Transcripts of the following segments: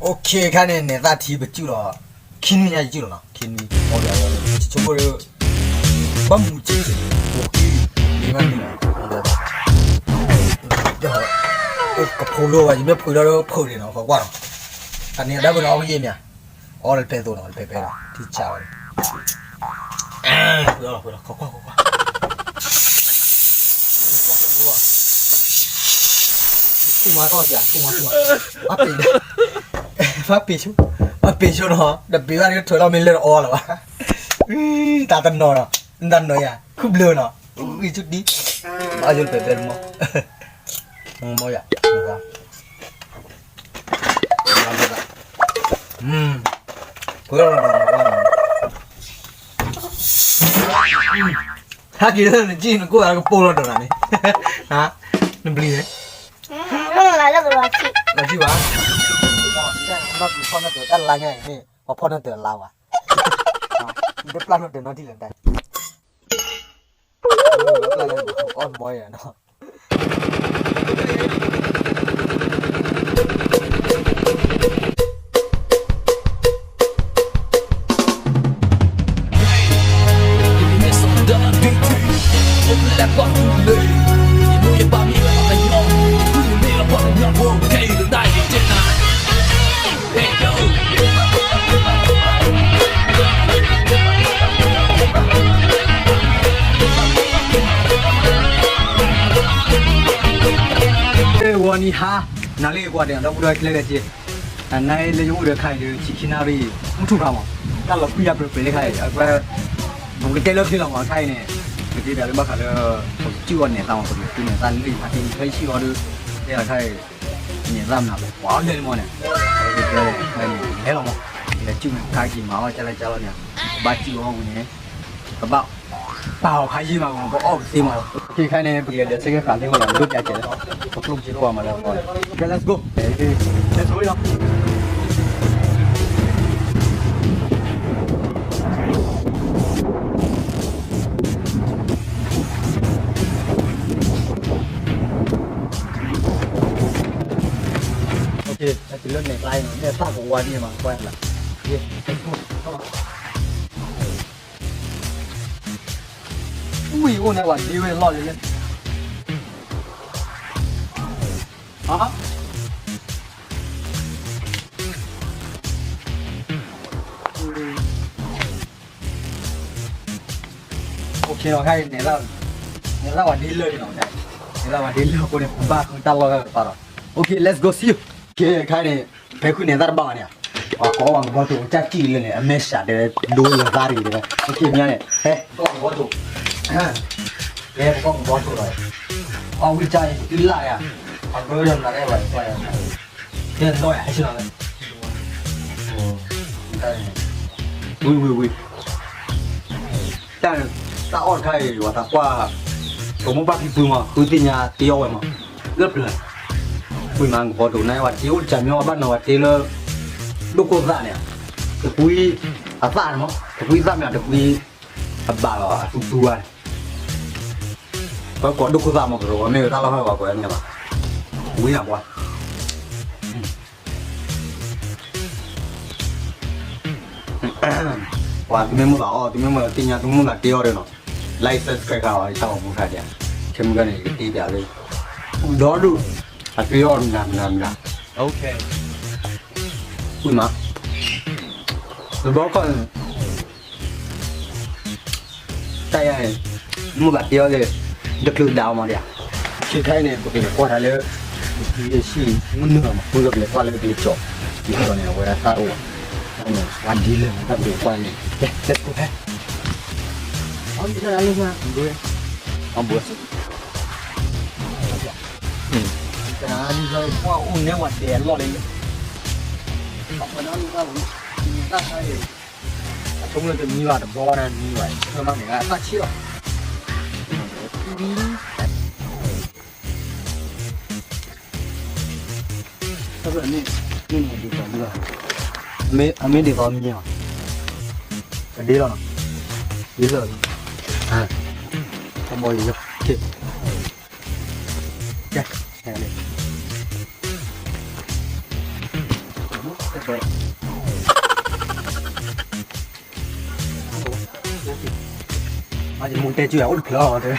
Okay ခါန့ၣ် နဲၣ်သၣ်ထံပစုၣ်လီၤ, ခံနွံညါယစုၣ်လီၤနီၤ, ခံနွံ, ဆိကမိၣ်ဒီး ဘၣ်မူစ့ၢ်ကီး, အိၣ်ကံ, မ့ၢ်ဘၣ်မနုၤလဲၣ်, ကဖိလိဘၣ် ယမ့ၢ်ဖှံးဒီးဖှံးန့ၣ်နီၤ, ကွၢ်ကွၢ်နီၤ, တၢ်န့ၣ်အဒၣ်ပနီၤ အီၣ်ကယဲၢ်မး, အီၣ်လၢပဲသိးနီၤ, လၢပဲပဲနီၤ, ထံဆးဝဲ, ဖှံးလီၤ ဖှံးလီၤ ကွၢ်ကွၢ်ကွၢ်ကွၢ် ဆူၣ်မးထီၣ်စှၤ, ဆူၣ်မးဆူၣ်မး, ဘၣ်ပ့ၤ, ဘၣ်ပ့ၤဆိ, ဘၣ်ပ့ၤဆိနီၤ, တပ့ၤဘၣ်ဒီးထွဲလီၤမ့ၢ်လၢတအီလၢၤဘၣ်, တၢ်တနီၤနီၤ, တၢ်နီၤယၤ, ခုဘျၢနီၤ, ဂံၢ်ဆူၣ်ဒံ, ဘၣ်ယိၣ်တပဲပဲတမီၢ်, မီၢ်ယၤ, ဟဲက့ၤလၢနကံၢ်နကိၢ်အကပိာ်လီၤဒီးနၤန့ၣ်, နဘျံၤန့ၣ်, လီၤထံၣ်ဘၣ်, နီၢ်ကံၢ်ဖီၣ်နီၢ်တၢၤတၢ်လါညါအံၤန့ၣ်, ပှၤဖီၣ်နီၢ်တၢၤလါဝဲ, နတပျၢ်နီၢ်တၢၤနီတံၢ်လၢၤတၢ်, အီၣ်မီၢ်ယၤနီၤ.ဝီနံၤဟါ, နၤလၢကွၢ်ဒဲး ဒီပုၢ်ဒီဝဲၢ်ခဲလၢာ်က့ၤ, နၤလၢယအိၣ်ဒီးခါအံၤဒီး ဆံခံနၣ်ရံၣ် မုၢ်ထူၣ်ခါမး, တၢ်လီၤကွံယၤပြဲၤပြဲၤလၢခါအံၤ, အဝဲ ပကတဲလၢခံလီၤမး ခါအံၤန့ၣ်, ပကတဲဒၣ်လၢဘၣ်ဃးလၢ ပကစုၣ်အီၣ်နဲၣ်သၣ်မး, ပကစုၣ်နဲၣ်သၣ်လၢယဟးက့ၤဖဲယစံၣ်အီၤဒီး, တဲလီၤခါအံၤ နဲၣ်သၣ်မနုၤလဲၣ် ပှၤအီၣ်လဲၣ်န့ၣ်မးန့ၣ်, ပကတဲလဲၣ် လဲၤလီၤမး, လဲၤစုၣ်န့ၣ် ခါက့ၤမၤအီၣ်ကၢ်လၢကၢ်လီၤန့ၣ်, ကဘၣ်စုၣ်အီၣ်ဝံၤန့ၣ်, ကဘၣ်ပာ်အီၤခါယံာ်မး ပကအီၣ်ကသ့မးလီၤ. ခါန့ၣ် ပကလဲၤဒၢးဆၢက့ၤဃာ်လံမးလီၤ, ဒိၣ်ကဲးကဲးလၢ ပကျိၣ်က့ၤကွၢ်မးလၢ, let's go, let's go လီၤ. တုၤလၢနဲၣ်ကျါအံၤန့ၣ် နဲၣ်သၣ်ကဝါဒ်န့ၣ်မး ကွၢ်လၢ်, ဝံၤအိၣ်န့ၣ် ပှၤဒ့ဝဲလီၢ်လံလၢ, okay လီၤ ခါအံၤ နဲၣ်သၣ်ဝဲဒ်လၢာ်န့ၣ်လီၤ, နဲၣ်သၣ်ဝဲဒ်လၢာ်အဃိန့ၣ် ပဘၣ်ဃုတၢ်လီၢ်ဝဲပာ်လီၤ, okay, let's go, see you. ခါအံၤ ဖဲခုန့ၣ်သၣ်တဘၣ်ဘၣ်န့ၣ်, ပှၤကိးဝဲကဘီတိာ် ကစၢ်စံၣ်လၢန့ၣ် အမဲာ်ဆှးတဲဝဲ ဒိလၢသၣ်တဂ့ၤတဲဝဲ, okay မ့ၢ်န့ၣ် ဟဲ ပကိးကဘီတိာ်, ဟဲ ပကိးကဘီတိာ်လီၤ, အဝံကစၢ်အံၤ ပတုၤလၢ်ယၤ, အဘၢဒီးနၤအဲၣ်ဝဲ ကဲဒီးယၤ ဟဲဆ့လီၤ, ဝံၤဝံၤဝံၤ တၢ်အီၣ်တခါအံၤ ပှၤသးပှၢ် ပမိၢ်ပၢ်ဖံဖုမး ဃုသ့ၣ်ညါတ့အီၣ်ဝဲမး လၢပျၢၤ, ဝံၤမး ကဘီတိာ်န့ၣ် ပှၤတ့အိၣ်တစှၤမ့ၢ်အီၣ်ဘၣ်နီၤ ပှၤတ့လၢ ဒိၣ်ခိၣ်သၣ်န့ၣ်, တကွံအသၣ်န့ၣ်မး တကွံသၣ်မ့ၢ်တကွံ အဘၣ်လီၤအသူသူဝဲန့ၣ်, ပှၤကိးဒိၣ်ခိၣ်သၣ်မး ပရိမ့ၢ်တၢ်လီၢ်ဖဲပှၤကိးန့ၣ်ဘၣ်, ဝံၤနၤပှၤ ပှၤသုမ့ၢ်မိၣ်သးအီၣ် သုမ့ၢ်မိၣ်သးသ့ၣ်ညါ သုမ့ၢ်မိၣ်သးတ့အီၣ်ဒီးနီၤ like subscribe ခါအီၤ တၢ်ဂီၤမူခါဒံး, ခဲမုၢ်ဂီၤန့ၣ် ယကတ့ပၠးလၢ ဒီဒူၣ် အတ့အီၣ်မနုၤမနုၤမနုၤ, ဝံၤမး တဘျီခီၣ်န့ၣ် တၢ်ယၤန့ၣ် မိၣ်သးတ့အီၣ်လၢ တချုးဒၣ်အီၤမးဒံး, ခဲခါအံၤန့ၣ် ပကလဲၤကွၢ်တၢ်လၢ ယဆံၣ်မုၢ်နုာ်လီၤမး မ့ၢ်ပကလဲၤကွၢ်လၢကလံၤကၠီၣ် ဒ်သိးန့ၣ် အဝဲဒၣ်တၢ်အိၣ် ဝါဒ့လၢာ် တၢ်ပကလဲၤကွၢ်န့ၣ် ကဲ let's go ဖဲ အီၣ်ဘှံး အီၣ်ဘှံး ကွၢ်အိၣ်နဲဝဲဒဲးအလီၢ်လံ, အဝဲဒၣ်လၢတၢ်ဝံၤ တၢ်ခါအံၤ အဆိကမိၣ်လၢတမံဘၣ် တဘီဘၣ်န့ၣ်မံဘၣ် မ့ၢ်မ့ၢ်န့ၣ် အသၣ်ဆံးလီၤ, အမ့ၢ်ဒ်သိးမံလီၤ, အဒ့လီၤနီၤ, ဒ်သိးလီၤ, အဘီယံၤလီၤ, ကဲ, ကဲ, ဟဲလံ ဟဲ အမူတဲကၠူၣ်အိၣ်တဖျၢၣ်အီၤတဲ.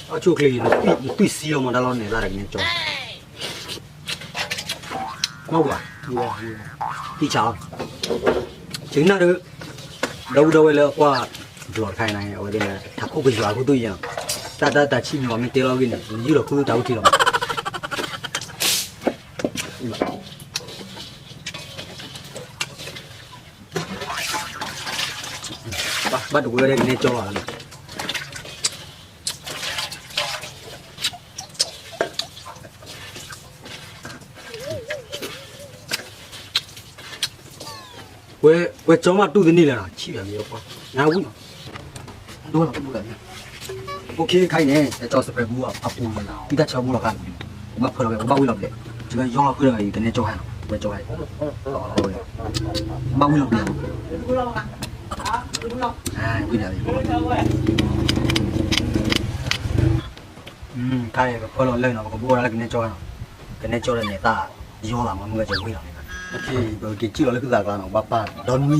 အဆိၣ်ချ့ နသွံၣ်စံလီၤမးတၢ်လီၤန့ၣ်သၣ်တကန့ၣ်ကၠီ မ့ၢ်ဝဲ သံၣ်ဆါလီၤ ဆ့ကနၣ်ဒီး ဒီပုၢ်ဒီဝဲၢ်လၢကွၢ် ဘျီတခါအံၤန့ၣ် အဝဲသ့ၣ်န့ၣ် ထးခိၣ်ကယွၤခိၣ်သူၣ်ယဲၢ် တၢ်တၢ်တၢ်ဆံၣ်မံၤမ့ၢ်တဲလီၤဂ့ၢ်န့ၣ် ယုၢ်လီၤခိၣ်သူၣ်တၢ်အူထံလီၤ ဘၣ်တဝဲဒၣ်ကနဲကၠီလီၤ ဝဲကၠီမးတူၢ်တန့ၢ်လၢၤနီၤ ဆံၣ်ဘၣ်မ့ၢ်ကွၢ် နဝံၣ်နီၤ ဒိၣ်လီၤ OK ခါအံၤန့ၣ် ကၠီစပဲးပူအပူၤ ပံတၢ်ဆၢဘိလီၤခါ ဘၣ်ဖၢလီၤဝဲ ဘၣ်ဝံၣ်လီၤဘျဲး ကၠီကယီလီၤဃုာ်ဒီး ကနဲကၠီဟဲ ဝဲကၠီဟဲ ဘၣ်ဝံၣ်လီၤဘျဲး ဝံၣ်လီၤဘျဲး ခါအံၤပဖၢလီၤလၢနီၤ ပကဘိၣ်ဝဲဒၣ်လၢကနဲကၠီနီၤ ကနဲကၠီဒီးန့ၣ်သၣ်ယီလီၤမး မ့ၢ်ဝဲကၠီဝံၣ်လီၤန့ၣ် ပက့ၤကံၣ်လီၤလၢသုသးကျါနီၤ ဘၣ်ပၢ်ဒီနွံညါလီၤ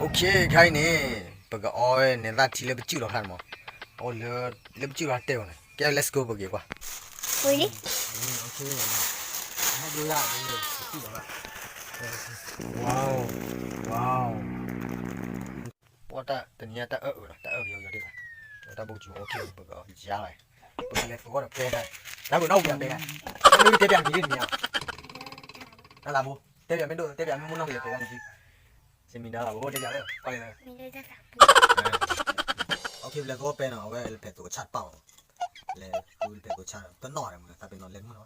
OK ခါအံၤန့ၣ် ပကအီဝဲန့ၣ်သၣ်ထံလၢပစုၣ်လီၤခါန့ၣ်မး အီလၢ လၢပစုၣ်လီၤတဲဝဲန့ၣ် ကဲ let's go ပက့ၤကွၢ် ပှၤတၢ်တနံၤညါတၢ်အၢၣ်အၢၣ်လီၤ တၢ်အၢၣ်ပယီၤယီၤဒ်လဲၣ် တၢ်ဘိၣ်ကၠူ OK ပကအီယါလီၤ ပကလဲၤသကိးဒီးပဲတၢ် တၢ်ပနီၣ်ဝံၤအတဲ တၢ်လၢတဲပၠးမ့ၢ်ဒိၣ်တနံၤညါ တၢ်လၢဘိ တဲပၠးမ့ၢ်ဒိၣ်တဲပၠးမ့ၢ်မုၢ်နီၢ်ကလဲၤတဲတၢ်န့ၣ် စမံၤဒီးလၢဘိတဲပၠးလၢ ပှၤလဲၤ OK ပလဲၤသကိးပဲနီၤ အဝဲလၢဖဲသိးဆၣ်တပာ်အီၤ လဲၤဃုလၢဖဲသိးဆၣ် တနီၣ်ဒီးမုၢ်သးပ့ၤနီၣ်လဲၤမုၢ်နီၤ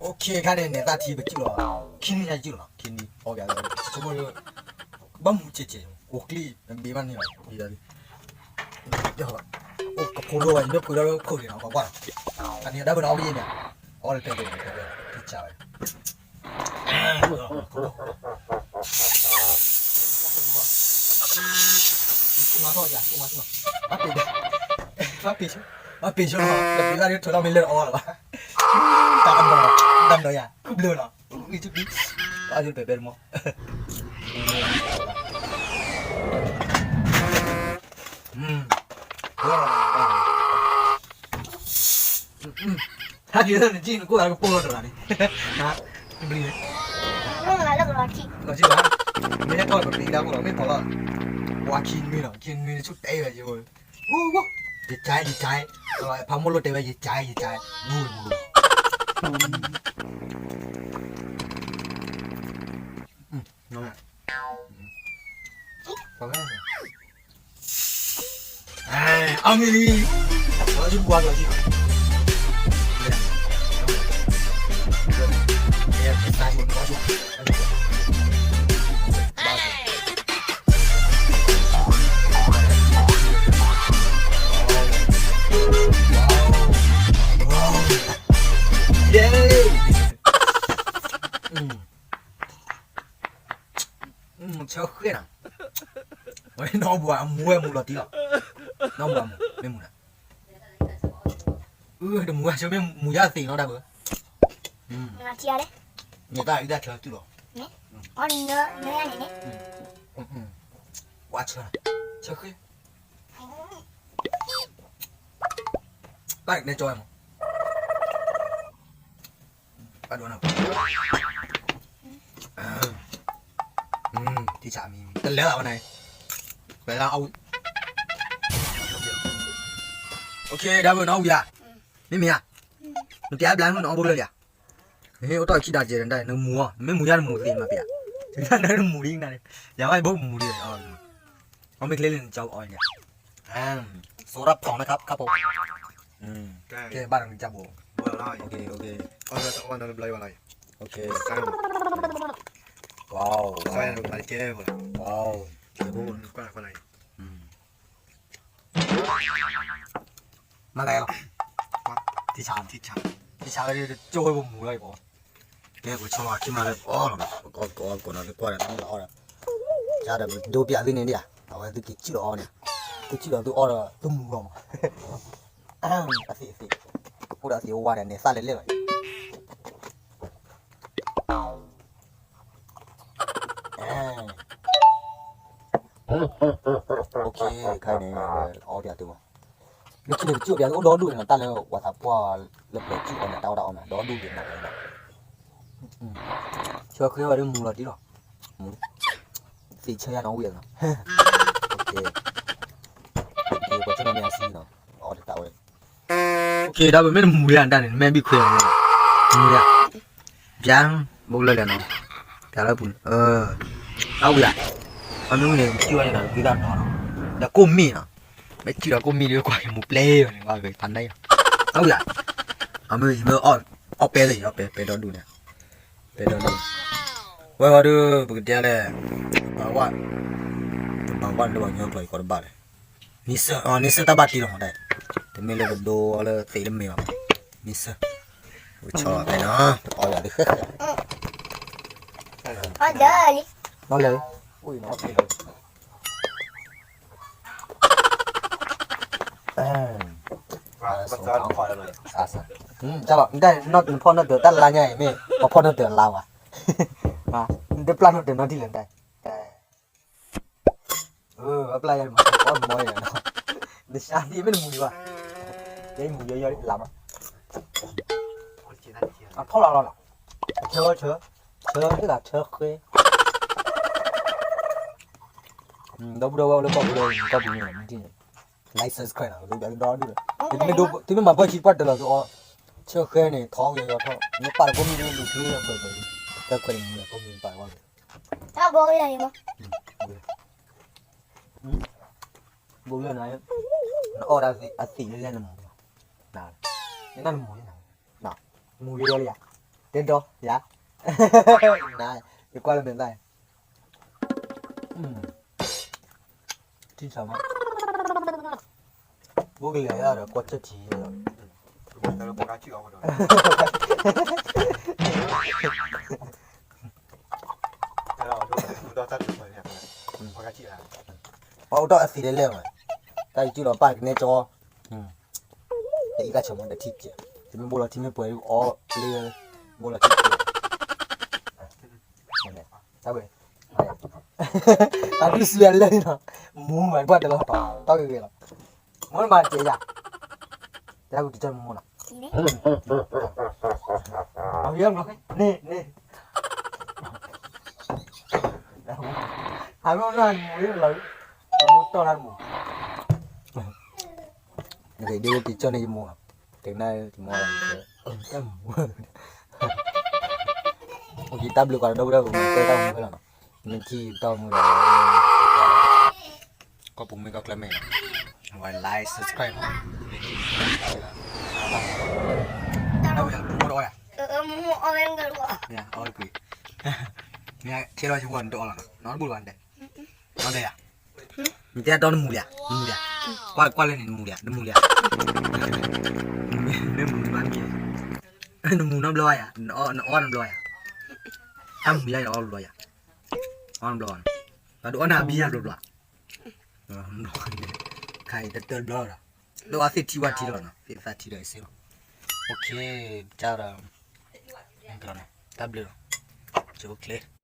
OK ခါန့ၣ် နဲၣ်သၣ်ထံပစုၣ်လီၤ ခံနံၣ်ညါယစုၣ်လီၤ ခံနံၣ် အီပၠးလၢ ဆိကမိၣ်လၢ ဘၣ်မူကဲးကဲး ကိးကျံၣ် နဘ့ဘၣ်န့ၣ်လီၤ ကဖိဒိၣ်ဝဲ ယမ့ၢ်ပှ့ၤဒီးခိၣ်န့ၣ်လီၤ ပှၤကွၢ်လီၤ အန့ၣ်ဒါဘၣ်နီၣ်အီယဲၢ်န့ၣ် အီလၢဖဲသိး ဖဲသိး ထံဆါဝဲ ဘၣ်ပ့ၤဆိ ဘၣ်ပ့ၤဆိ တပ့ၤဘၣ်ဒီးထွဲလီၤမ့ၢ်လၢအီလီၤဘၣ် တၢ်ကမီၤ တၢ်မၤယၤ ခုဘျၢလီၤ အံၤတပံၤ ဘၣ်ယိၣ်တပဲာ်ပဲတမီၤ ဟဲက့ၤလၢနကံၢ်နကိၣ်သးကပိၢ်လီၤတရၣ်န့ၣ် တဘျီန့ၣ် လီၤဆံဘၣ် မ့ၢ်ဟဲထီၣ်ပပံးဒါခိၣ်လီၤ မ့ၢ်ထီၣ်လီၤ ပှၤခံနွံလီၤ ခံနွံဆူၣ်တဲဝဲယိၣ် ယကၠဲယကၠဲ ဖးမိၢ်လိၣ်တဲဝဲယကၠဲယကၠဲ မူမူ အောင်မြင်လီ ဘာလို့ဘာလို့ ဆၢဃဲၣ်နီၤ ဝဲနီၢ်ဘူၣ်အမူဝဲမူလီၤတံၢ်လီၤ နီၢ်ဘူၣ်အမူ မ့ၢ်မူနီၤ အၢ တမူဝဲဆၢမ့ၢ်မူယါသ့ၣ်နီၤတၢ်ဘၣ် န့ၣ်တၢ်အံၤတၢ်ဆၢတုၣ်လီၤ ဝါဆၢ ဆၢဃဲၣ် ဘၣ်နဲကၠီမး ဘၣ်ဒိနီၤ တံၢ်ဆၣ်မံၤ တလဲၤလီၤဝဲန့ၣ် ပှဲၤလၢအဝံၣ် OK ဒါဝိနီၤဝံၤဧါ မ့မ့ၢ်ဧါ နတဲအဘျါမုၢ်နီၤအီဘိလၢလံဧါ နဟ့ၣ်အိၣ်တီၢ်ခံဒါကဲနတၢ် နမူအီၤ နမ့ၢ်မူယါနမူသ့ၣ်မးပယါ နမူလံနၤ ယၤဝဲဘိမူလံ အီမ့ၢ်ကျဲလၢနကၠီအီန့ၣ် စိရၢ်ဖီၣ်နခါခါဖိ ကဲဘၣ်နကၠီဘိ OK OK OK ဝါ ကဲဝါ ကဲဝါ မၤလဲၣ် ထံဆး ထံဆး ထံဆးဝဲဒၣ် ကၠိဝဲပမူၤလီၤအံၤဘၣ်, ကဲ ပဆီလီၤခံမၤလၢပအီၣ်လီၤမး ပကအီၣ်ကကိးနီၤ လၢကွၢ်ဒီးတမ့ၢ်လီၤအီၣ်ဒီး ကဒီးပဒိပျးသုန့ၣ်ဒ်ဧါ အဝဲသုက့ၤကၠံၣ်လီၤအီၣ်န့ၣ် သုကၠံၣ်လီၤသုအီၣ်ဒီးသုမူၤလီၤမး အသ့ၣ်အသ့ၣ် ကဖိဒီးအသ့ၣ်ဝါဒီးန့ၣ်သၣ်လဲၤလဲၣ်လီၤ ခါန့ၣ် အီၣ်ပျးသုမး လၢခံန့ၣ် ကစူၣ်ပျးသုအိၣ်ဒီဒူၣ်န့ၣ် တၢ်လၢပှၤသးပှၢ်လၢပျဲၢ်ကၠူၣ်အီၣ်န့ၣ် တၢ်အီၣ်တၢ်အီမး ဒီဒူၣ်ဒံးနၤ ဆၢဃဲဝဲဒၣ်မူၤလီၤတံၢ်လီၤ သ့ၣ်ဆၢယါနီၣ်ဝံၣ်အနီၤ ပှၤဆၢနီၤမ့ၢ်အဆံနီၤ အီၣ်တတၢ်ဝဲ က့ၤဒီးပမ့ၢ်တမူၤလံတၢ်န့ၣ် နမ့ၢ်ဘံၣ်ခွဲးအီၤ မူၤလံ ပျါ ဘိလၢလဲၣ်နီၤ ပျါလၢပူၤ အဝံၤဧါ အမ့ၢ်ဝံၤန့ၣ် ကစံၣ်ဝဲန့ၣ်ဒီး ဝံသးနီၤနီၤ ဒီးကိၣ်မ့ၣ်နီၤ မ့ၢ်စံၣ်ဒီးကိၣ်မ့ၣ်ဒီး ကွၢ်က့ၤမူၤပျဲၢ်အီၤန့ၣ် ကွၢ်က့ၤဖးနါအီၤ အဝံၤဧါ အမ့ၢ်ယမ့ၢ်အီၣ်ပဲသ့ၣ် အီၣ်ပဲ ပဲဒီဒူၣ်န့ၣ် ပဲဒီဒူၣ် ဝဲဃီဒီး ပကတဲလဲၣ် ဘၣ်ဝဲ တဘၣ်ဝဲ တဘၣ်ညီကျိာ်ယကီးတဘၣ်လဲၣ် န့ဆၢ န့ဆၢတၢ်ဘၣ်တံၢ်လီၤမးတၢ် တမ့ၢ်လၢပဒိလၢသ့ၣ်လၢမ့ၢ်ဘၣ် န့ဆၢ ပဆီဖဲနီၤ ပအီၣ်ယၤလၢဃဲဃဲ ဘၣ်လဲၣ် တၢ်လီၤ နဖီၣ်နီၣ်တၢၤတၢ်လါညါအံၤမ့ၢ် ပဖီၣ်နီၣ်တၢၤလါဝဲ နတပျၢ်နီၣ်တၢၤနီတံၢ်လၢနတၢ် အပျၢ်ယၤန့ၣ် ပအီၣ်မီၢ်ယၤနီၤ နဆါသံမ့ၢ်နမူၤဒံးဘၣ် ယဲမူၤယီယီလါမး အဖီၣ်လီၤလီၤလီၤ ဆၢဆၢ ဆၢသ့ၣ်လၢဆၢဃဲ ဒီပုၢ်ဒီဝဲၢ်လၢကီၢ်ပူၤလၢကီၢ်ပူၤန့ၣ် like subscribe နီၤ ဒီဒူၣ် သုမ့ၢ်မၤဘၢၣ်ဆံပှၢ်တလီၤသုအီၣ် ဆၢဃဲန့ၣ် ထီၣ်က့ၤယီထီၣ် မ့ၢ်ပာ်တကိးမံၤဒ်လူၤဖျိလၢပှဲၤပှဲၤ တၢ်ခွဲးတမူၤလၢကိးမံၤပာ်ဝဲ တၢ်ဘိလၢယၤန့ၣ်မး ဘိလၢနၤ နအီၣ်ဒၣ်အသံးလၢလဲၣ်နမူၤ နနမူၤလံနၤ မူၤလံဒီးလၢယၤ တဲဒီးယၤ န ယကွၢ်လၢမဲာ်သၣ် ထံဆးမး ဘိကလဲၤယၤဒီးကွၢ်စၢၢ်ထံ ပှၤအိၣ်ဒီးအသံးလၢလဲၣ်မး တၢ်ယကၠူၣ်လီၤပၢ်ကနဲကၠီ တအံၤတၢ်ဆၢမးတထံၣ်ကဲ တမ့ၢ်ဘိလီၤထံမ့ၢ်ပှဲၤအီၣ်လၢ ဘိလီၤထံ တၢ်ဝဲ တၢ်ဒုးစုအလဲၣ်နီၤ မူမးပှၢ်တလီၤတီၢ်ဂ့ၤဂ့ၤလီၤ မ့ၢ်မၤတကဲယၤ တၢ်ဝဲကကၠီမူနီၤ အဝဲမၤန့ၣ်န့ၣ် အဝဲမၤမူလီၤ မူတီၢ်လၢမူ နကဒိက့ၤကၠီန့ၣ်ယမူနီၤ တဲနၤယမူလီၤ တၢ်မူ အိၣ်က့ၤတၢ်ဘျုးကီးဒီပုၢ်ဒီဝဲၢ် တဲတၢ်မူဖဲလီၤနီၤ မ့ၢ်ထံၣ်တၢ်မူဒီး ကီၢ်ပူၤမ့ၢ်ကီၢ်ချၢမ့ၢ်နီၤ ဝဲ like subscribe နီၤ တၢ်ဝဲမူအီၣ်ဝဲ အီၣ်ကွံာ် မ့ၢ်ထဲလီၤယဝီၤနတအီၣ်လီၤနီၤ နီတဘူၣ်ဘၣ်နတဲ နီတဲယၤ နတဲဒီးနမူလံဧါ နမူလံဧါ ကွၢ်ကွၢ်လၢန့ၣ် နမူလံဧါ နမူလံဧါ မ့ၢ်မူတဘၣ်မ့ၢ် နမူနီတဘျီဧါ နအီၣ်နီတဘျီဧါ တၢ်မူယါ ယအီၣ်တဘျီဧါ အီၣ်တဘျီဘၣ်နီၤ ပှၤဒုးအီၣ်နၤဘံယါတဘျီဘျီ ခါအံၤတတၢတဘျီလီၤ ဒိၣ်အီၣ်သ့ၣ်ထံဝၣ်ထံလီၤနီၤ သ့ၣ်သၣ်ထံဒီးအစ့လီၤ okay တၢ်ဒီး တၢ်ဘျုးလီၤ ကၠိကျဲ